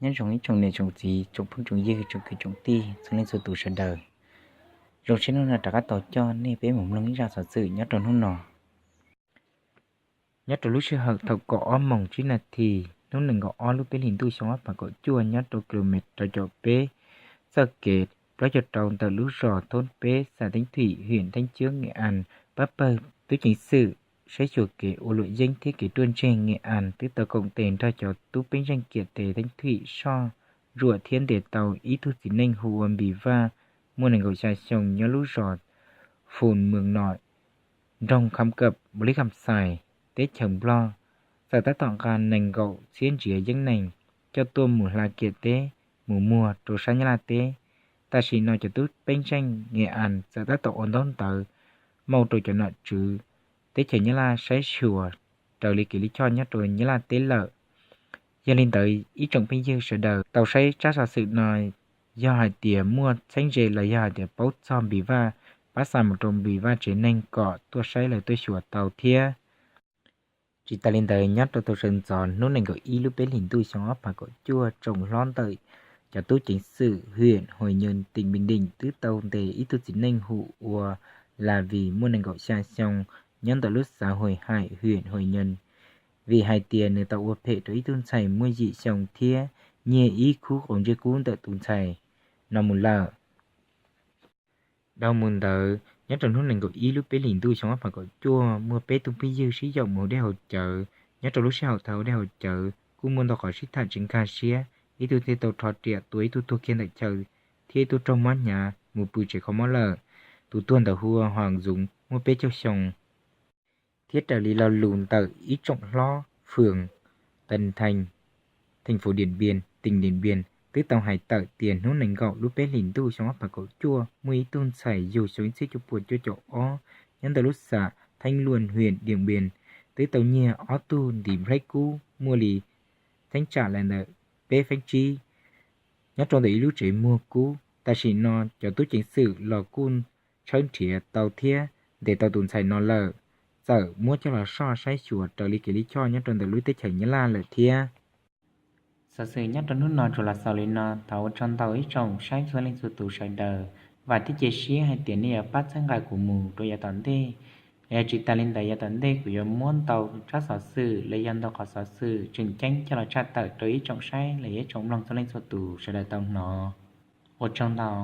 Nyob zoo ib tsoom niam tsoom txiv, tsoom phooj tsoom ywg, tsoom kwv tsoom tij, txhua leej txhua tus sawv daws. Zoo siab hnub no rov qab tau coj nej peb mus mloog ib zaj xov xwm nyob rau hnub no. Nyob rau lub sij hawm thaum kaum ob moos tsib nas this hnub nees nkaum ob lub peb hlis ntuj xyoo ob phav kaum cuaj, nyob rau ki lus mev rau caum peb txoj kev plaub caug rau ntawm lub zos Thoob Peb, xas Theeb Thwm, hiam Theeb Ciab, Nkev As, pab pawg tub ceev xwm saib xyuas kev ua luam yeeb thiab kev ruaj ntseg Nkev As twb tau koom tes nrog cov tub peeb zeej kiam tes Theeb Thwm soj ntsuam thiab ntes tau ib tug txiv neej hu ua Npis Vaj, muaj nees nkaum xya xyoo, nyob lub zos Fus Mws Nom, nroog Kham Kam, npaus li Kham Xais, teb chaws Nplog. Txawm tab tom nqa nees nkaum txhiab ntsiav yeeb nees coj tuaj mus hla kiam teb mus muag rau sab Nyab Laj teb. Tam sim no cov tub peeb zeej Nkev As txawm tab tom ua ntaub ntawv mau rau cov nom tswv teb chaws Nyab Laj saib xyuas raws li kev lij choj nyob rau Nyab Laj teb lawm. Yog li ntawd ib tsoom phooj ywg sawv daws tau saib tsab xov xwm no, yog hais tias muaj txheeb ze los yog hais tias paub txog Npis Vaj, pab xa mus rau Npis Vaj tsev neeg kom tuaj saib lawv tuaj xyuas tau thiab. Tsis tas li ntawd, nyob rau thaum sawv ntxov hnub nees nkaum ib lub peb hlis ntuj xyoo ob phav kaum cuaj, tsoom hlob ntawm cov tub ceev xwm hiam Huas Nyas, tim Npis Deem twb tau ntes ib tug txiv neej hu ua Las Vis, muaj nees nkaum xya xyoo, nyob ntawm lub xav Huas Haim, hiam Huas Nyas, vim hais tias nws tau ua phem rau ib tug ntxhais muaj yim xyoo thiab nyiag ib khub qau ntsej kub ntawm tus ntxhais no mus lawm. Dhau mus ntawd, nyob rau hnub nees nkaum ib lub peb hlis ntuj xyoo ob phav kaum cuaj, muaj peb tug phooj ywg sib yaum mus haus dej haus cawv. Nyob rau lub sij hawm thaum haus dej haus cawv kuj muaj ntau qhov sib tham tsis nkag siab, ib tug thiaj tau rho riam tua ib tug tuag kiag ntawm chaw, thiab ib tug raug mob hnyav mus pw tsev kho mob lawm. Tus tuag ntawd hu ua Hos Ntxoov, muaj peb caug xyoo. Thiab raws li lo lus ntawm ib tsoom hlob phường Tân Thành, thành phố Điện Biên, tỉnh Điện Biên, twb tau hais tawm tias hnub nees nkaum lub peb hlis ntuj xyoo ob phav kaum cuaj, muaj ib tug ntxhais yug xyoo ib txhiab cuaj puas cuaj caum ob, nyob ntawm lub xã Thanh Luông, huyện Điện Biên, twb tau nyiag ob tug ntiv nplhaib kub muaj li txheeb tsam li ntawm peb feeb tsib nyob rau ntawm ib lub tsev muag kub. Tam sim no cov tub ceev xwm los kuj tshawb nrhiav tau thiab ntes tau tus ntxhais no lawm, txawm muab coj los soj saib xyuas raws li kev lij choj nyob rau ntawm lub teb chaws Nyab Laj lawm thiab. Xov xwm nyob rau hnub no tsuas los xaus li no. Thov ua tsaug ntau ib tsoom saib txhua leej txhua tus sawv daws, vam thiab cia siab hais tias nej yuav pab txhawb nqa kuv mus rau yav tom ntej. Yog tsis tas li ntawd, yav tom ntej kuv yuav muab ntau tsab xov xwm los yog ntau qhov xov xwm tseem ceeb coj los tshaj tawm rau ib tsoom saib los yog ib tsoom mloog txhua leej txhua tus sawv daws tau hnov. Ua tsaug ntau.